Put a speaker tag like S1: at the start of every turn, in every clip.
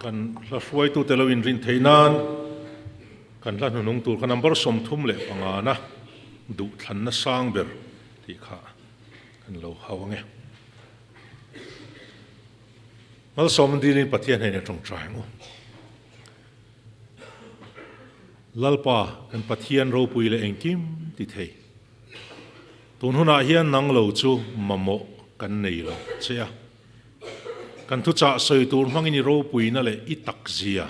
S1: Kan hla hruaitute lo inrin theih nan kan hla hnuhnung tur kha number 35 na duhthlanna sang ber tih kha kan lo hau ange. Malsawm dilin Pathian hnenah tawngtai ang u. Lalpa kan Pathian ropui leh engkim ti thei. Tun hunah hian nang lo chu mamawh kan nei lo che a. Kan thuchah sawi tur hmangin i ropuina leh i tak zia,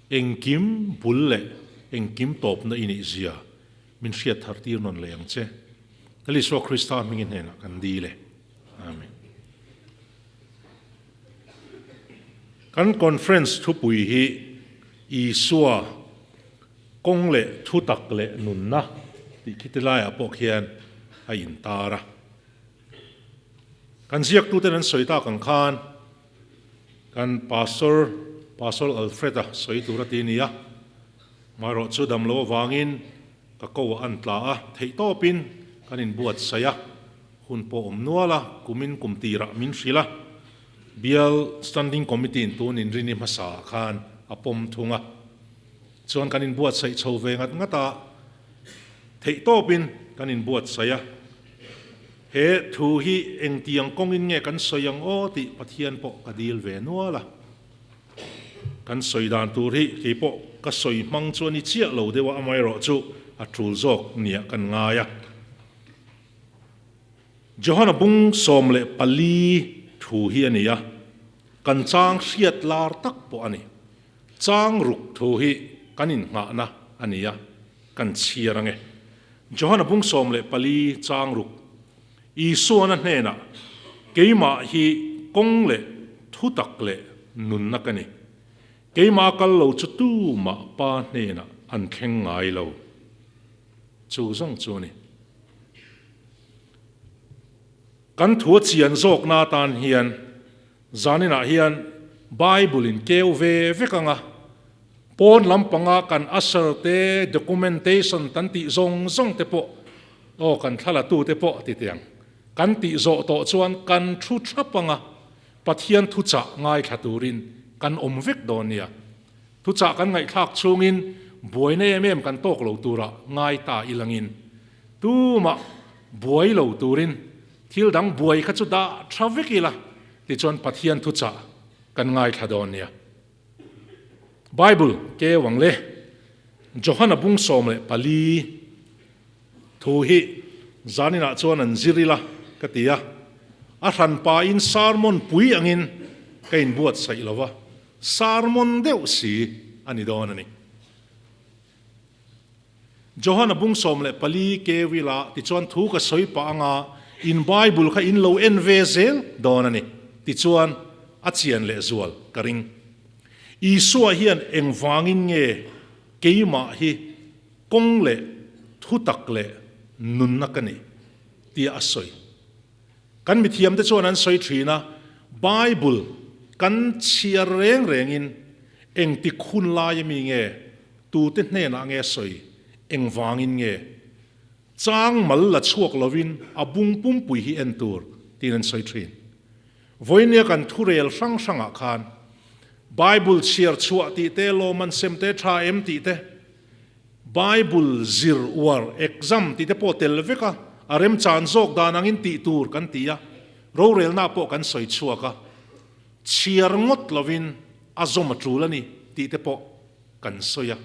S1: engkim bul leh engkim tawpna i nih zia min hriat thar tir nawn leh ang che. Lal Isua Krista hmingin hnenah kan dil e. Amen. Kan conference thupui hi Isua kawng leh thutak leh nunna tih khi ti laiah pawh khian a intar a. Kan ziaktuten an sawi tak ang khan kan Pastor, Pastor Alfred-a sawi tur a ti nia. Marawh chu damlo avangin ka ko ah an tla a, theihtawpin kan inbuatsaih a. Hun pawh awm nual a, kumin kum tirah min hrilh a, Bial Standing Committee in tun inrini hmasa ah khan a pawm thung a. Chuan kan inbuatsaih chho ve ngat ngat a, theihtawpin kan inbuatsaih a. He thu hi engtiang kawngin nge kan sawi ang aw tih Pathian pawh ka dil ve nual a. Kan sawi dan tur hi kei pawh ka sawi hmang chu a ni chiah lo deuh a, amaherawhchu a tul zawk nia kan ngai a. Johana bung 14 thu hi a ni a, kan chang hriat lar tak pawh a ni. Chang ruk thu hi kan innghahna a ni a, kan chhiar ange. Johana bung 14 chang ruk, Isuana hnenah, Keimah hi kawng leh thutak leh nunna ka ni. Keimah kal lo chu tumah Pa hnenah an thleng ngai lo. Chu zawng chu a ni. Kan thu a chian zawkna atan hian zaninah hian Bible in keu ve vek ang a, pawn lampanga kan usher te, documentation kan tih zawng zawng te pawh, aw kan thlalatu te pawh ti teh ang, kan tih zawh tawh chuan kan thu thap ang a, Pathian thuchah ngaithla turin kan awm vek dawn nia. Thuchah kan ngaihthlak chhungin buaina em em kan tawk lo tura ngai ta ilangin tumah buai lo turin thil dang buai kha chu dah tha vek ila tichuan Pathian thuchah kan ngaithla dawn nia. Bible keu ang le Johana bung 14 thu hi zaninah chuan an zir ila ka ti a, a hranpain sermon pui angin ka inbuatsaih lo va. Sermon deuh si a ni dawn a ni. Johana bung 14 keu ila tichuan thu ka sawi pah anga in Bible kha in lo en ve zel dawn a ni. Tichuan a chian leh zual ka ring. Isua hian engvangin nge keimah hi kawng leh thutak leh nunna ka ni tia a sawi. Kan mithiamte chuan an sawi thin a, Bible kan chhiar reng rengin engtik hun lai ami nge, tute hnenah nge sawi, engvangin nge? Chang mal la chhuak lovin a bung pumpui hi en tur tiin an sawi thin. Vawinia kan thurel hrang hrangah khan Bible chhiar chhuah tih te, lawm an sem te, tha em tih te, Bible zir uar, exam, tih te pawh tel vek a, a remchan zawk dan angin tih tur kan ti a, rorelna pawh kan sawi chhuak a, chhiar ngawt lovin a zawm a tul a ni tih te pawh kan sawi a,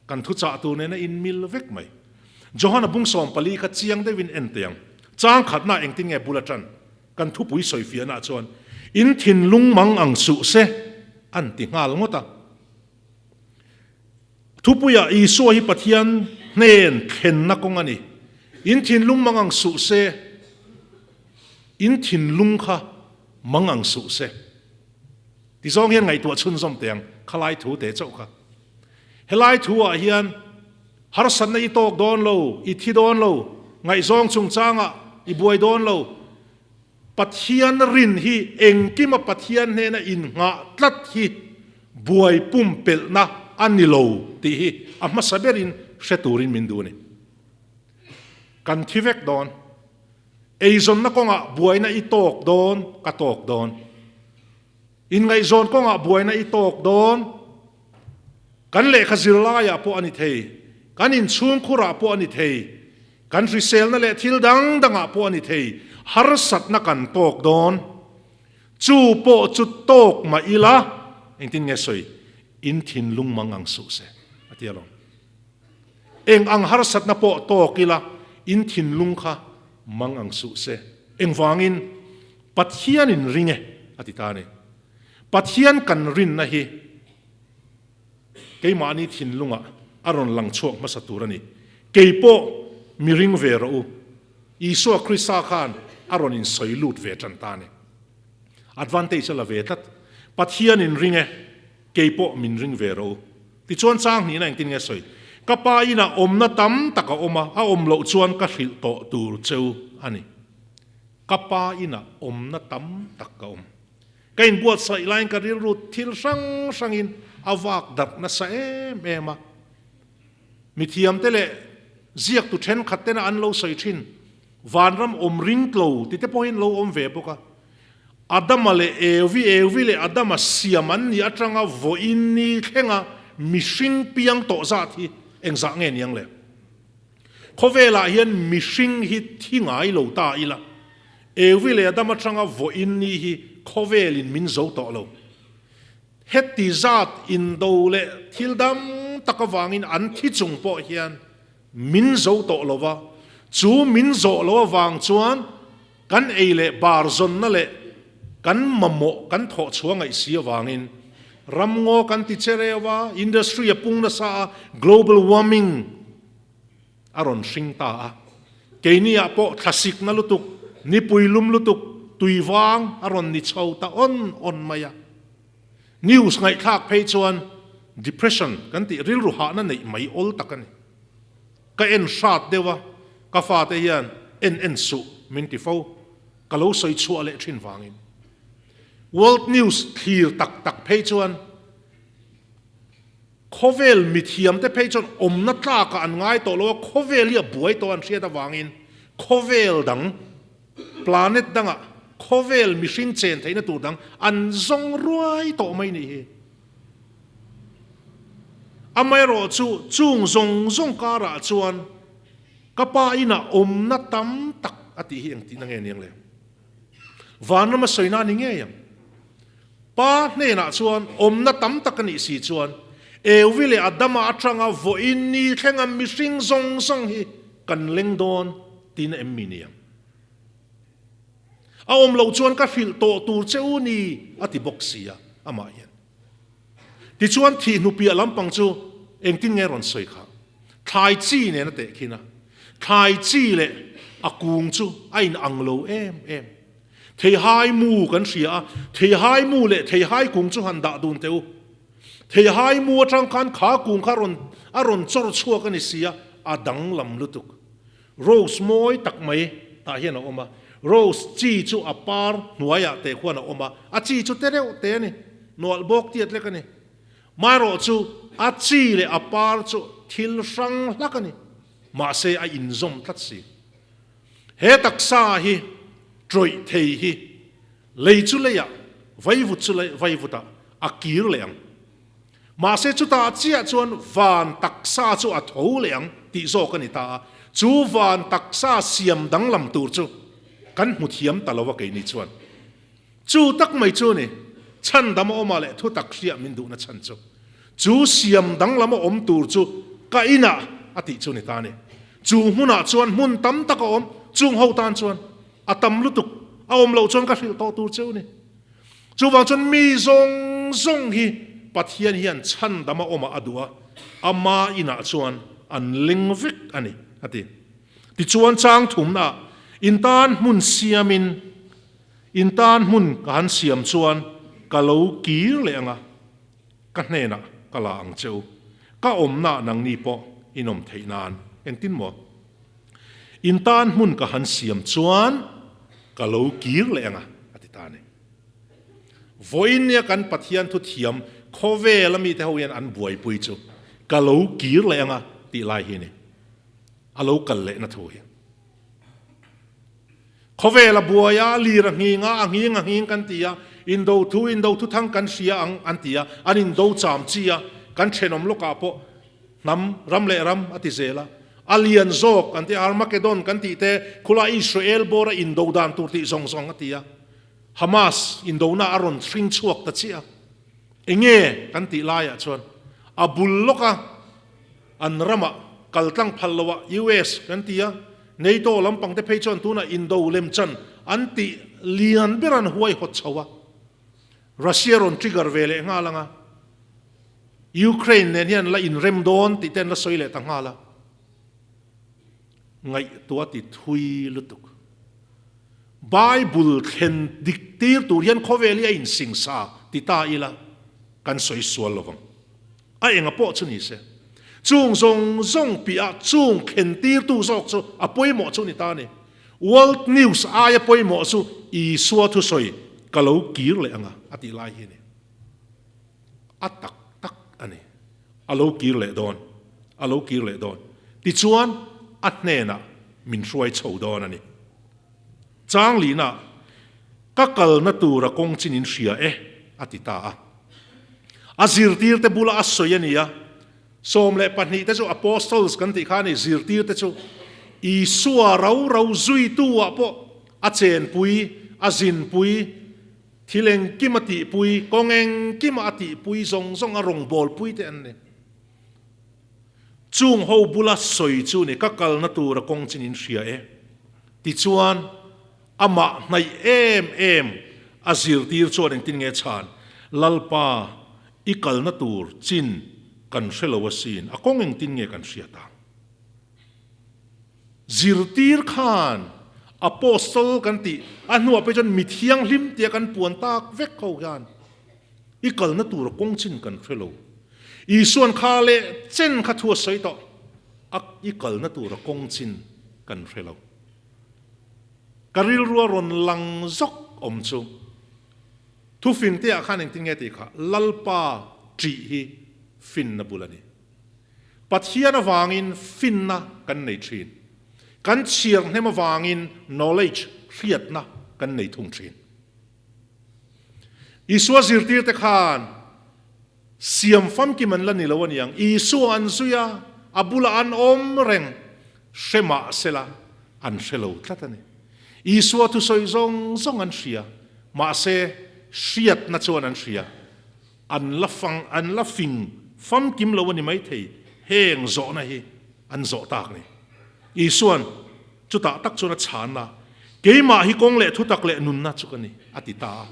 S1: kan thuchah tur nena inmil vek mai. Johana bung 14 kha chiang deuhin en teh ang, chang khatna engtin nge bul atan kan thupui sawifiahna chuan in thinlung mang ang suh se an ti nghal ngawt a. Thupuiah Isua hi Pathian hnen thlenna kawng a ni. In thinlung mang ang suh se, in thinlung kha mang ang suh se. Ti zawng hian ngaihtuah chhunzawm teh ang, khalai thu teh chauh kha. Helai thu ah hian harsatna i tawk dawn lo, i thi dawn lo, ngaihzawng chungchangah i buai dawn lo, Pathian rin hi engkima Pathian hnena innghah tlat hi buai pumpelhna a ni lo tih hi a hmasa berin hre turin min duh a ni. Kan thi vek dawn. Eizawnna kawngah buaina i tawk dawn, ka tawk dawn. Inngaihzawn kawngah buaina i tawk dawn. Kan lehkha zirlaiah pawh a ni thei, kan inchhungkhurah pawh a ni thei, kan hriselna leh thil dang dangah pawh a ni thei, harsatna kan tawk dawn. Chu pawh chu tawk mah ila, engtin nge sawi, in thinlung mang ang suh se, a ti alawm. Eng ang harsatna pawh tawk ila, in thinlung kha mang ang suh se. Engvangin? Pathianin ring e, a ti ta a ni. Pathian kan rinna hi keimahni thinlungah a rawn lang chhuak hmasa tur a ni. Kei pawh mi ring ve rawh u. Isua Krista khan a rawn insawi lut ve tan ta a ni. Advantage a la ve tlat. Pathianin ring e, kei pawh min ring ve rawh u. Tichuan chang hnihna engtin nge sawi? Ka pa inah awmna tam tak a awm a, a awm loh chuan ka hrilh tawh tur cheu a ni. Ka pa inah awmna tam tak ka awm. Ka inbuatsaih laiin ka rilru thil hrang hrangin a vak darh nasa em em a. Mithiamte leh ziaktu thenkhat tena an lo sawi thin, vanram awm ring tlo tite pawhin lo awm ve bawk a. Adama leh Evi, Evi leh Adama siam an nih atanga vawiin ni thlenga mihring piang tawh zat hi engzah nge niang le? Khawvelah hian mihring hi thi ngai lo ta ila, Evi leh Adama atanga vawiin ni hi khawvelin min zo tawh lo. Heti zat indo leh thil dang tak avangin an thi chung pawh hian min zo tawh lo va, chu min zawh lo avang chuan kan ei leh bar zawnna leh kan mamawh kan thawh chhuah ngaih si avangin ramngaw kan ti che reuh a, industry a pung nasa a, global warming a rawn hring ta a. Keiniah pawh thlasikna lutuk, nipui lum lutuk, tui vang a rawn ni chho ta awn awn mai a. News ngaihthlak phei chuan depression kan tih rilru hahna neih mai awl tak a ni. Ka en hrat deuh a, ka fate hian en en suh min ti fo, ka lo sawi chhuah leh thin vangin. World news thlir tak tak phei chuan Khawvel mithiamte phei chuan awmna tlakah an ngai tawh lo a, khawvel hi a buai tawh an hriat avangin khawvel dang, planet dangah khawvel mihring chen theihna tur dang an zawng ruai tawh mai nih hi. Amaherawh chu chung zawng zawng karah chuan ka pa inah awmna tam tak a tih hi engtihna nge niang le? Vanrama sawina a ni ngei ang. Pa hnenah chuan awmna tam tak a nih si chuan Evi leh Adama atanga vawiin ni thlenga mihring zawng zawng hi kan leng dawn tiin em mi niang? A awm loh chuan ka hrilh tawh tur che u ni a ti bawk si a, amah hian. Tichuan thih hnupiah lampang chu engtin nge rawn sawi kha? Thlai chi nen a tehkhin a, thlai chi leh a kung chu a inang lo em em. Theihai mu kan hria a, theihai mu leh theihai kung chu han dah dun teh u. Theihai mu atang khan kha kung kha rawn a rawn chawr chhuak a ni si a, a danglam lutuk. Rose mawi tak mai tah hian a awm a, rose chi chu a par hnuaiah teh khuan a awm a, a chi chu te reuh te a ni, nualh bawk tiat lek a ni. Marawh chu a chi leh a par chu thil hrang hlak a ni, mahse a inzawm tlat si. He taksa hi tawih thei hi lei chu leiah, vaivut chu vaivutah a kir leh ang. Mahse chutah chiah chuan van taksa chu a tho leh ang tih zawk a ni ta a, chu van taksa siam danglam tur chu kan hmu thiam ta lo a keini chuan. Chu tak mai chu ni, chhandam a awmah leh thutak hriah min duhna chhan chu, chu siam danglam a awm tur chu ka inah a tih chu ni ta a ni. Chu hmunah chuan hmun tam tak a awm, chung ho tan chuan a tam lutuk, a awm loh chuan ka hrilh tawh tur cheu ni. Chuvang chuan mi zawng zawng hi Pathian hian chhandam a awmah a duh a, ama inah chuan an leng vek a ni, a ti. Tichuan chang thumnaah in tan hmun siamin, In tan hmun ka han siam chuan ka lo kir leh ang a, ka hnenah ka la ang che u. Ka awmnaah nangni pawh in awm theih nan engtin maw? In tan hmun ka han siam chuan ka lo kir leh ang a, a ti ta a ni. Vawiin nia kan Pathian thuthiam khawvela mite ho hian an buaipui chu ka lo kir leh ang a tih lai hi a ni. A lo kal lehna thu hi. Khawvel a buai a, lir a nghing a, a nghing a nghing kan ti a, Indo thu, indo thu thang kan hria ang an ti a, an indo cham chi a, kan thenawm lawkah pawh hnam, ram leh ram a ti zel a. A lian zawk an ti a, Armageddon kan tih te, khulai Israel bawra indo dan tur tih zawng zawng a ti a. Hamas indona a rawn hring chhuak ta chiah a. Enge kan tih laiah chuan a bul lawka an ramah kal tlang phal loah US kan ti a, NATO lampang te phei chuan tunah indo lemchan an tih lian ber an huaihawt chho a, Russia rawn trigger ve leh nghal ang a, Ukraine nen hian la inrem dawn tih te an la sawi leh ta nghal a, ngaihtuah ti thui lutuk. Bible thlen dik tir tur hian khawvel hi a insingsa ti ta ila kan sawi sual lovang. A enga pawh chu ni se. Chung zawng zawng piah chung thlen tirtu zawk chu a pawimawh chu ni ta a ni. World News aia pawimawh chu Isua thusawi ka lo kir leh anga a tih lai hi a ni. A tak tak a ni. A lo kir leh dawn. A lo kir leh dawn. Tichuan a hnenah min hruai chho dawn a ni. Changlina, Ka kalna tura kawng chin in hria e, a ti ta a. A zirtirte bula a sawi a ni a, 12 te chu Apostles kan tih kha a ni, zirtirte chu Isua rau rau zuitu-ah pawh a chenpui, a zinpui, thil engkim a tihpui, kawng engkima a tihpui zawng zawng a rawngbawlpui te an ni. Chung ho bula sawi chu ni ka kalna tura kawng chin in hria e. Tichuan, amah hnaih em em a zirtir chuan engtin nge chhan, Lalpa, i kalna tur chin kan hre lo asin, a kawng engtin nge kan hriat ang? Zirtir khan Apostle kan tih a hnuah pawh chuan mi thianghlim tia kan puan tak vek ho hian i kalna tura kawng chin kan hre lo. Isuan kha leh chen kha thu a sawi tawh a, i kalna tura kawng chin kan hre lo. Ka rilrua rawn lang zawk awm chu thufing te ah khan engtin nge tih kha Lalpa ṭih hi finna bul a ni. Pathian avangin finna kan nei ṭhin. Kan chhiar hnem avangin knowledge, hriatna, kan nei thung ṭhin. Isua zirtirte khan siam famkim an la ni lo aniang, Isua an zui a, a bulah an awm reng, hre mah sela an hre lo tlat a ni. Isua thusawi zawng zawng an hria, mahse hriatna chuan an hria, an la fang, an la fing famkim lo a ni maithei, heng zawhna hi an zawh tak ni. Isua'n Chutah tak chuan a chhan a, Keimah hi kawng leh thutak leh nunna chu ka ni, a ti ta a.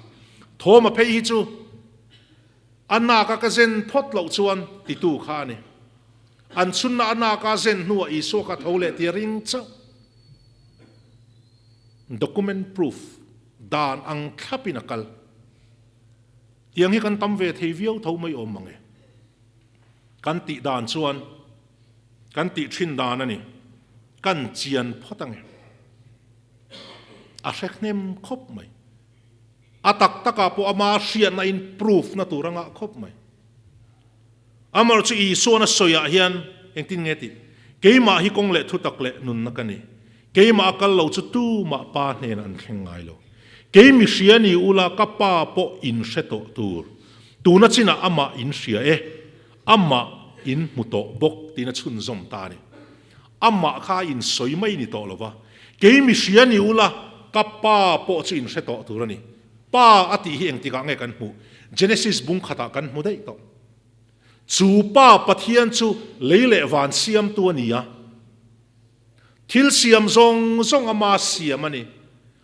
S1: Thawma phei hi chu a naka ka zen phawt loh chuan titu kha a ni. An chhunna a naka a zen hnuah Isua kha tho leh tia ring chauh. Document proof dan ang thlapin a kal. Tiang hi kan tam ve thei viau tho mai awm mang e. Kan tih dan chuan Kan tih thin dan a ni. Kan chian phawt ange. A hre hnem khawp mai. A tak takah pawh ama hriatna in proof na tur a ngah khawp mai. Amaherawhchu chu Isuan a sawiah hian engtin nge tih? Keimah hi kawng leh thutak leh nunna ka ni. Keimah a kal lo chu tumah Pa hnenah an thleng ngai lo. Kei mi hria ni ula ka Pa pawh in hre tawh tur. Tuna chinah amah in hria e. Amah in hmu tawh bawk tiin a chhunzawm ta a ni. Amah kha a insawi mai ni tawh lo va, Kei mi hria ni ula, ka Pa pawh chu in hre tawh tur a ni. Pa a tih hi engtikah nge kan hmuh? Genesis bung khatah kan hmu daih tawh. Chu Pa Pathian chu lei leh van siamtu a ni a. Thil siam zawng zawng ama siam a ni.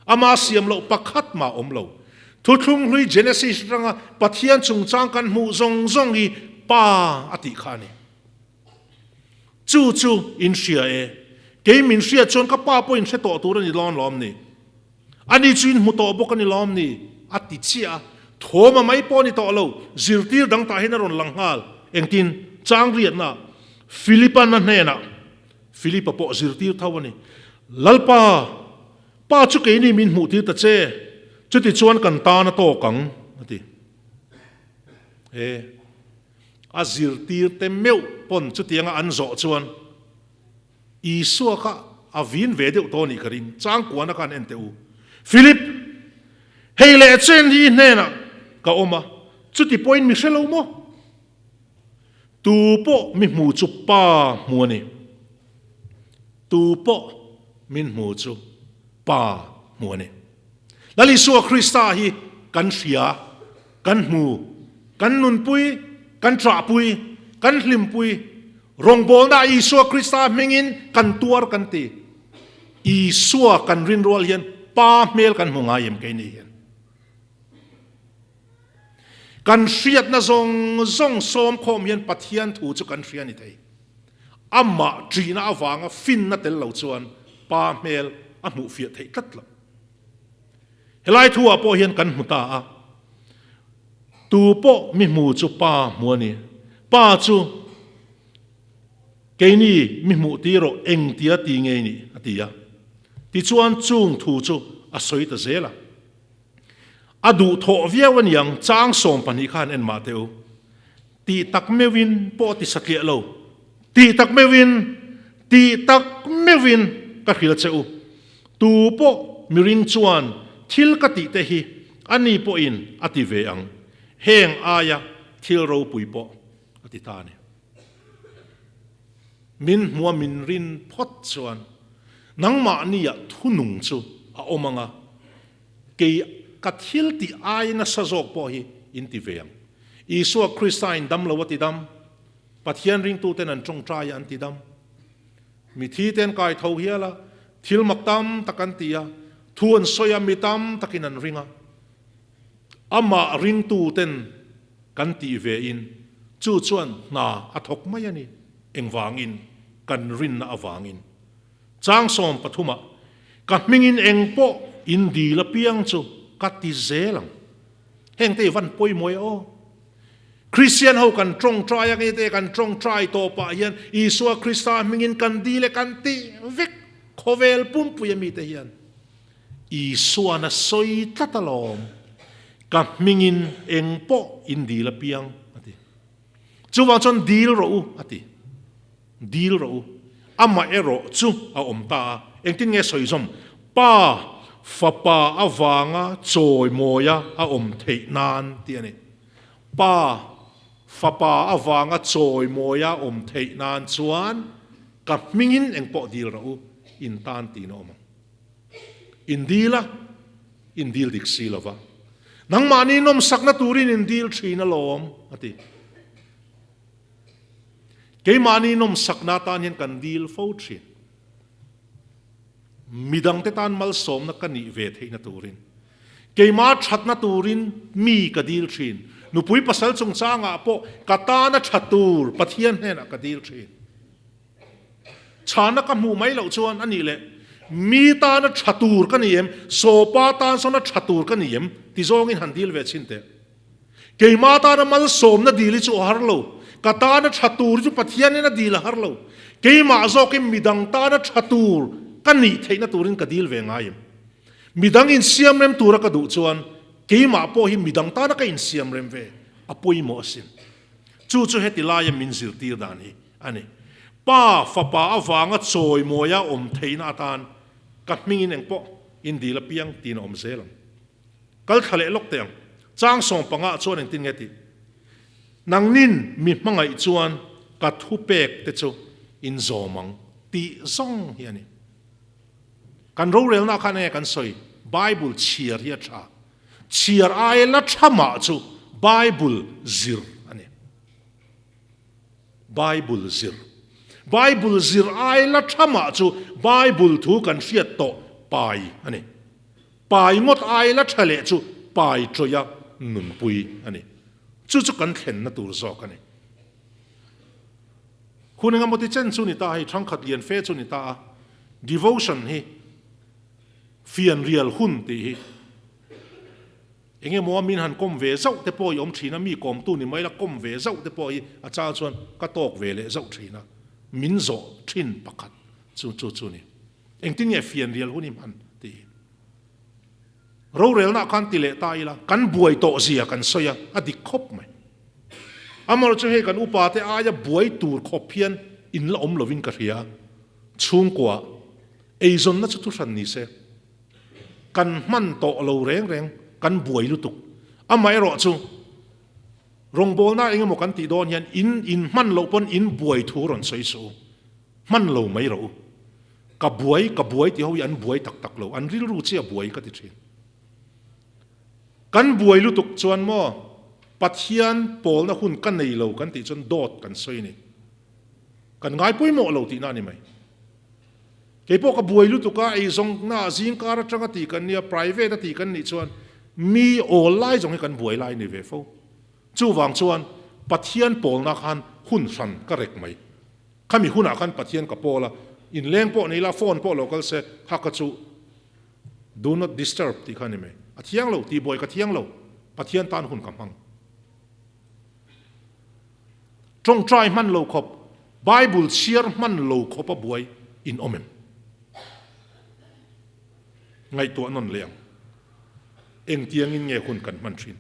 S1: Ama siam loh pakhat mah awm lo. Thuthlung hlui Genesis atanga Pathian chungchang kan hmuh zawng zawng hi Pa a tih kha a ni. Chu chu in hria e. Kei min hriat chuan ka Pa pawh in hre tawh tur a ni dawn lawm ni? Ani chu in hmu tawh bawk a ni lawm ni? A ti chiah a. Thawm a mai pawh a ni tawh lo. Zirtir dang tah hian a rawn lang nghal. Engtin? Chang riatna Philipan a hnenah Philipa pawh zirtir tho a ni. Lalpa, Pa chu keini min hmuhtir ta che, chuti chuan kan tan a tawk ang, a ti. E, a zirtir te meuh pawn chutianga an zawh chuan Isua kha a vin ve deuh tawh a nih ka ring. Changkuana khan en teh u. Philip, hei leh chen hi i hnenah. ka awm a, chuti pawhin mi hre lo maw? Tu pawh mi hmu chu Pa hmu a ni. Tu pawh min hmu chu Pa hmu a ni. Lal Isua Krista hi kan hria, kan hmu, kan nunpui, kan ṭahpui, kan hlimpui, rawngbawlna Isua Krista hmingin kan tuar kan ti. Isua kan rinrual hian Pa hmel kan hmu ngai em keini hian? Kan hriatna zawng zawng sawmkhawm hian Pathian thu chu kan hria ni thei. Amah ṭihna avanga finna tel lo chuan Pa hmel a hmuh fiah theih tlat lo. Helai thu ah pawh hian kan hmu ta a, Tu pawh mi hmu chu Pa hmu a ni. Pa chu keini mi hmuh tir rawh engtia ti ngei ni a ti a. Tichuan chung thu chu a sawi ta zel a. A duh thawh viau aniang chang 12 khan en mah teh u. Tih tak meuhin pawh ti satliah lo. Tih tak meuhin, tih tak meuhin ka hrilh che u. Tu pawh miring chuan thil ka tih te hi ani pawhin a ti ve ang. Heng aia thil ropui pawh a ti ta a ni. Min hmua min rin phawt chuan nangmahnia thunung chu a awm ang a, kei ka thil tih ai nasa zawk pawh hi in ti ve ang. Isua Krista in dam lo a ti dam, Pathian ringtuten an tawngtai a an ti dam, mithi te an kai tho hial a, thil mak tam tak an ti a, thu an sawi a, mi tam takin an ring a, amah ringtuten kan tih ve in chu chuan hna a thawk mai a ni. Engvangin? Kan rinna avangin. Chang 13 ah, Ka hmingin eng pawh in dil apiang chu ka ti zel ang. Heng te i van pawimawih a aw. Kristian ho kan tawngtai ang ete kan tawngtai tawpah hian Isua Krista hmingin kan dil e kan ti vek khawvel pumpui ami te hian. Isuan a sawi tlat alawm, Ka hmingin eng pawh in dil apiang, a ti. Chuvang chuan dil rawh u, a ti. Dil rawh u. Amah erawh chu a awm ta a. Engtin nge sawi zawm? Pa, Fapa avanga chawimawia a awm theih nan tih a ni. Pa, Fapa avanga chawimawia a awm theih nan chuan ka hmingin eng pawh dil rawh u, in tan tiin a awm ang. In dil a, in dil dik si lo va. Nangmahni nawmsakna turin in dil thin alawm, a ti. Keimahni nawmsakna atan hian kan dil fo thin. Midangte tan malsawmna ka nih ve theihna turin. Keimah thatna turin mi ka dil thin. Nupui pasal chungchangah pawh ka tana tha tur Pathian hnenah ka dil thin. Chhana ka hmuh mai loh chuan a nih leh mi tana tha tur ka ni em, sawpa tan sawna tha tur ka ni em ti zawngin han dil ve chhin teh. Keima tana malsawmna dil hi chu a har lo, ka tana tha tur hi chu Pathianin a dil a har lo. Keimah zawkin midang tana tha tur ka nih theihna turin ka dil ve ngai em. Midang insiamrem tura ka duh chuan keimah pawh hi midang tana ka insiamrem ve a pawimawh asin. Chu chu heti laia min zirtir dan hi a ni. Pa, Fapa avanga chawimawia awm theihna atan ka hmingin engpawh in dil apiang tiin a awm zel ang. Kal thla leh lawk teh ang. Chang 15 ah chuan engtin nge tih? Nangnin mi hmangaih chuan ka thupek te chu in zawm ang tih zawng hi a ni. Kan rorelna khan enge kan sawi? Bible chhiar hi a tha. Chhiar aia la tha mah chu Bible zir a ni. Bible zir. Bible zir aia la tha mah chu Bible thu kan hriat tawh pai a ni. Pai ngawt aia la tha leh chu pai tawia nunpui a ni. Chu chu kan thlenna tur zawk a ni. Hun engemaw ti chen chu ni ta hei, thangkhat lian fe chu ni ta a, devotion hi fianrial hun tih hi Engemaw a min han kawm ve zauh te pawh i awm thin a, mi kawmtu ni mai la kawm ve zauh te pawh hi a chang chuan ka tawk ve leh zauh thin a, min zawh thin pakhat chu chu chu ni. Engtin nge fianrial hun i hman tih hi. Rorelna khan ti leh ta ila, kan buai tawh zia kan sawi a, a dik khawp mai. Amaherawhchu chu hei kan upa te aia buai tur khawp hian in la awm lovin ka hria, chhungkua eizawnna chu thuhran ni se. Kan hman tawh lo reng reng, kan buai lutuk. Amaherawhchu, rawngbawlna eng emaw kan tih dawn hian in in hman loh pawn in buai thu rawn sawi suh u. Hman lo mai rawh u. Ka buai, ka buai tih ho hi an buai tak tak lo, an rilru chiah buai ka ti thin. Kan buai lutuk chuan maw Pathian pawlna hun ka nei lo kan tih chuan dawt kan sawi a ni. Kan ngai pawimawh lo tihna a ni mai. Kei pawh ka buai lutuk a, eizawnna ah zingkar atanga tih kan nia, private a tih kan nih chuan mi awl lai zawng hi kan buai lai a ni ve fo. Chuvang chuan Pathian pawlna khan hun hran ka rek mai. Khami hunah khan Pathian ka pawl a, inleng pawh ni ila, phone pawh lo kal se, kha ka chu Do not disturb tih kha a ni mai. A thiang lo, tihbuai ka thiang lo, Pathian tan hun ka hmang. Tawngtai hman lo khawp, Bible chhiar hman lo khawp a buai in awm em? Ngaihtuah nawn leh ang. Engtiangin nge hun kan hman thin?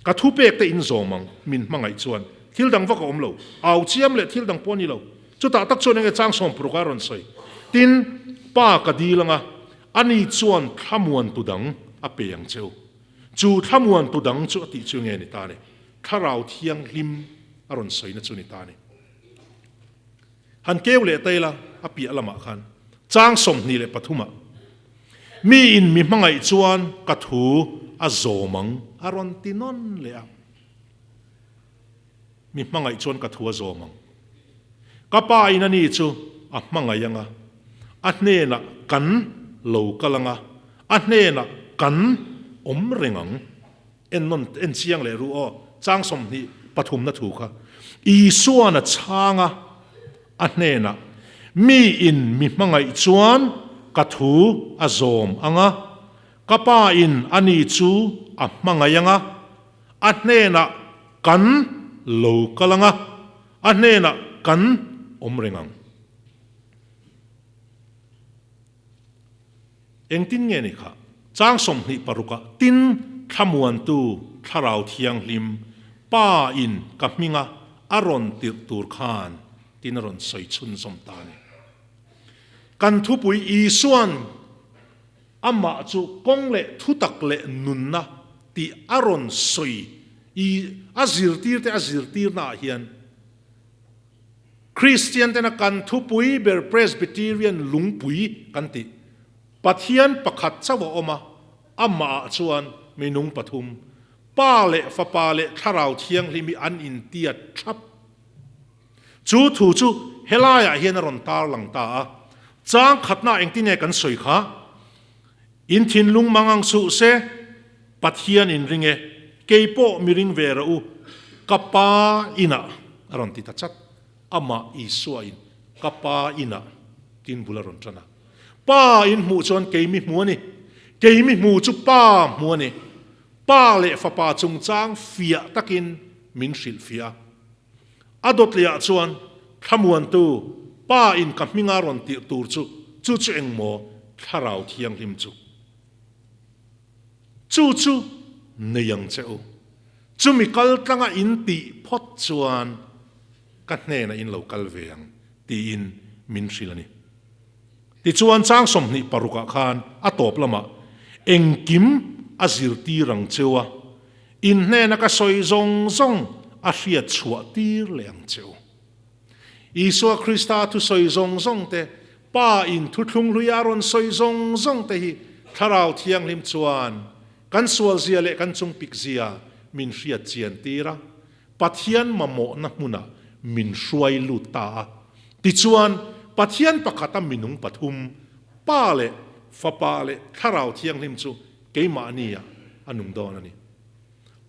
S1: Ka thupek te in zawm ang, min hmangaih chuan thil dang vak a awm lo. Au chiam leh thil dang pawh a ni lo. Chutah tak chuan enge chang sawmpuruk a rawn sawi. Tin, Pa ka dil anga, ani chuan thlamuantu dang a pe ang che u. Chu thlamuantu dang chu a tih chu nge ni ta ni? Thlarau Thianghlim a rawn sawina chu ni ta ni. Han keu leh ta ila, a piah lamah khan chang 23 ah, Mi in mi hmangaih chuan ka thu a zawm ang a rawn ti nawn leh a. Mi hmangaih chuan ka thu a zawm ang. Ka pa in ani chu a hmangaih ang a, a hnenah kan lo kal ang a, a hnenah kan awm reng ang. En nawn en chiang leh ru aw, chang 23 na thu kha. Isuan a chhang a, a hnenah, Mi in mi hmangaih chuan ka thu a zawm ang a, ka Pa in ani chu a hmangaih ang a, a hnenah kan lo kal ang a, a hnenah kan awm reng ang. Engtin nge ni kha? Chang 26 ah tin thlamuantu Thlarau Thianghlim Pa in ka hminga a rawn tirh tur khan tin a rawn sawi chhunzawm ta a ni. Kan thupui Isuan amah chu kawng leh thutak leh nunna tih a rawn sawi i a zirtirte a zirtirna ah hian Kristian tena kan thupui ber Presbyterian lungpui kan tih, Pathian pakhat chauh a awm a, amah ah chuan minung pathum, Pa leh Fapa leh Thlarau Thianghlim hi an intiat thap. Chu thu chu helaiah hian a rawn tarlang ta a, chang khatna engtin nge kan sawi kha? In thinlung mang ang suh se, Pathian in ring e, kei pawh mi ring ve rawh u, ka Pa inah a rawn ti ta chat. Amah Isua in ka Pa inah tin bul a rawn tan a. Pa in hmuh chuan kei mi hmu a ni, kei mi hmu chu Pa hmu a ni. Pa leh Fapa chungchang fiah takin min hrilhfiah a. A dawtliah chuan Thlamuantu Pa in ka hminga rawn tirh tur chu, chu chu engmaw Thlarau Thianghlim chu. Chu chu nei ang che u. Chumi kal tlanga in tih phawt chuan ka hnenah in lo kal ve ang tiin min hrilh a ni. Tichuan chang 26 ah khan a tawp lamah engkim a zirtir ang cheu a, in hnena ka sawi zawng zawng a hriat chhuah tir leh ang cheu. Isua Krista thusawi zawng zawng te, Pa in thuthlung hlui a rawn sawi zawng zawng te hi Thlarau Thianghlim chuan kan sualzia leh kan chungpikzia min hriat chian tir a, Pathian mamawhna hmunah min hruai lut ta a. Tichuan, Pathian pakhata minung pathum, Pa leh Fapa leh Thlarau Thianghlim chu keimahnia a nung dawn a ni.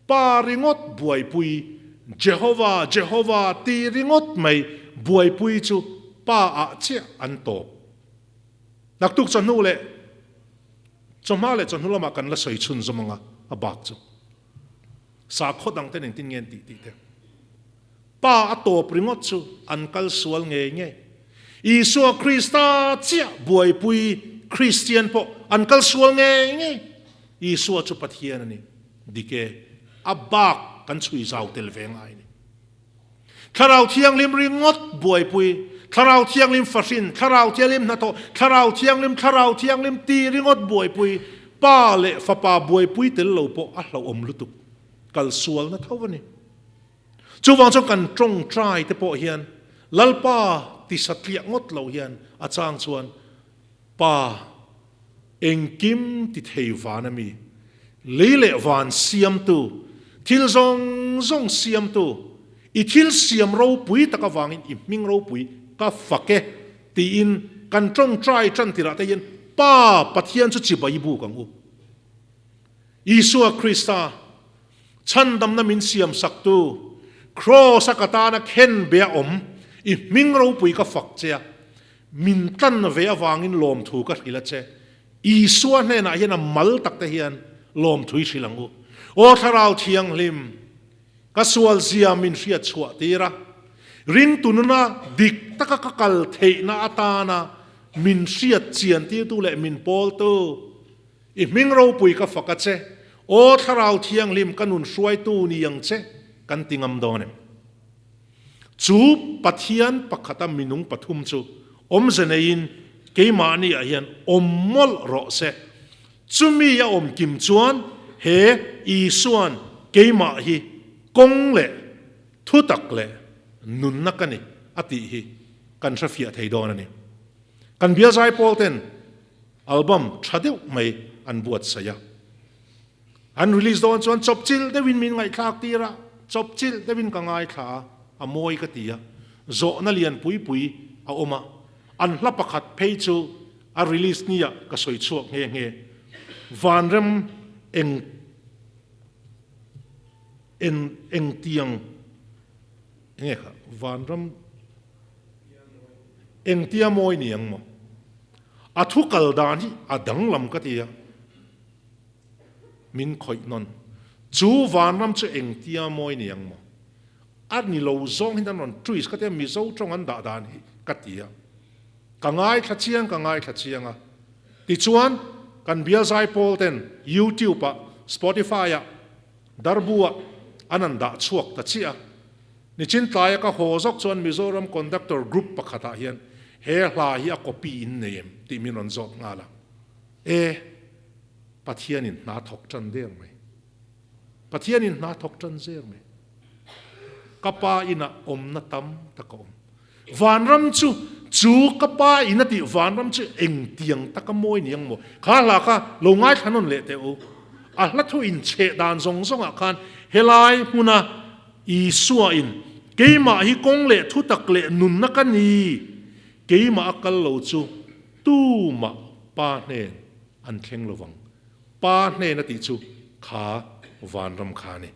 S1: Pa ringawt buaipui, Jehova, Jehova ti ringawt mai buaipui chu Pa ah chiah an tawp. Naktuk chawhnu leh chawhma leh chawhnu lamah kan la sawi chhunzawm anga a bak chu sakhaw dang ten engtin nge an tih tih te. Pa a tawp ringawt chu an kal sual ngei ngei. Isua Krista chiah buaipui Kristian pawh an kal sual ngei ngei. Isua chu Pathian a ni. Dik e, a bak kan chhui zau tel ve ngai a ni. Thlarau Thianghlim ringawt buaipui, Thlarau Thianghlim fahrin, Thlarau Thianghlim hnathawh, Thlarau Thianghlim, Thlarau Thianghlim ti ringawt buaipui. Pa leh Fapa buaipui tel lo pawh a hlauhawm lutuk, kal sualna tho a ni. Chuvang chuan kan tawngtai te pawh hian Lalpa ti satliah ngawt lo hian a chang chuan Pa engkim ti thei van a mi, lei leh van siamtu, thil zawng zawng siamtu, i thil siam ropui tak avangin i hming ropui ka fak e tiin kan tawngtai tan tirah te hian Pa Pathian chu chibai buk ang u. Isua Krista Chhandamna min siamsaktu, Kraws-a ka tana khen be a awm, i hming ropui ka fak che a, min tlan ve avangin lawmthu ka hrilh a che. Isua hnenah hian a mal tak te hian lawmthu i hrilh ang u. Aw Thlarau Thianghlim, ka sualzia min hriat chhuah tir a, ringtu nuna dik taka ka kal theihna atana min hriat chian tirtu leh min pawltu, I hming ropui ka fak a che, Aw Thlarau Thianghlim ka nun hruaitu ni ang che, kan ti ngam dawn em? Chu Pathian pakhata minung pathum chu awmze neiin keimahni ah hian awm mawlh rawh se. Chumi a awm kim chuan he Isua'n keimah hi kawng leh thutak leh nunna ka ni a tih hi kan hrefiah thei dawn a ni. Kan bialzai pawl ten Album tha deuh mai an buatsaih a. An release dawn chuan chawpchilh deuhin min ngaihthlak tir a, chawpchilh deuhin ka ngaithla a, a mawi ka ti a. Zawhna lian pui pui a awm a, an hla pakhat phei chu a release nia ka sawi chhuak nghe nghe. Vanrem eng en engtiang enge kha Vanram Engtia mawi ni ang maw? A thu kal dan hi a danglam ka ti a, min khawih nawn. Chu vanram chu engtia mawi ni ang maw? A ni lo zawng hian an rawn twist ka ti a, Mizo tawng an dah dan hi ka ti a. Ka ngaithla chiang, ka ngaithla chiang a. Tichuan, kan bial zaipawl ten YouTube ah, Spotify ah, Darbu ah an an dah chhuak ta chiah a. Nichin tlaia ka haw zawk chuan Mizoram Conductor Group pakhatah hian he hla hi a copy in nei em tih min rawn zawt nghal a. E, Pathianin hna thawk tan der mai. Pathianin hna thawk tan zel mai. Ka pa inah awmna tam tak a awm. Vanram chu, chu ka pa in a tih vanram chu engtiang taka mawi ni ang maw? Kha hla kha lo ngaithla nawn leh teh u. A hla thu inchheh dan zawng zawngah khan helai hmuna Isua in, Keimah hi kawng leh thutak leh nunna ka ni, keimah a kal lo chu tumah Pa hnen an thleng lo vang. Pa hnen a tih chu kha vanram kha a ni.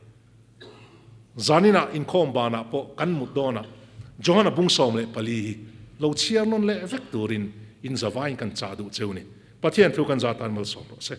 S1: Zaninah inkhawm banah pawh kan mut dawnah Johana bung 14 hi lo chhiar nawn leh vek turin in zavaiin kan chah duh cheu ni. Pathian thu kan za tan malsawm rawh se.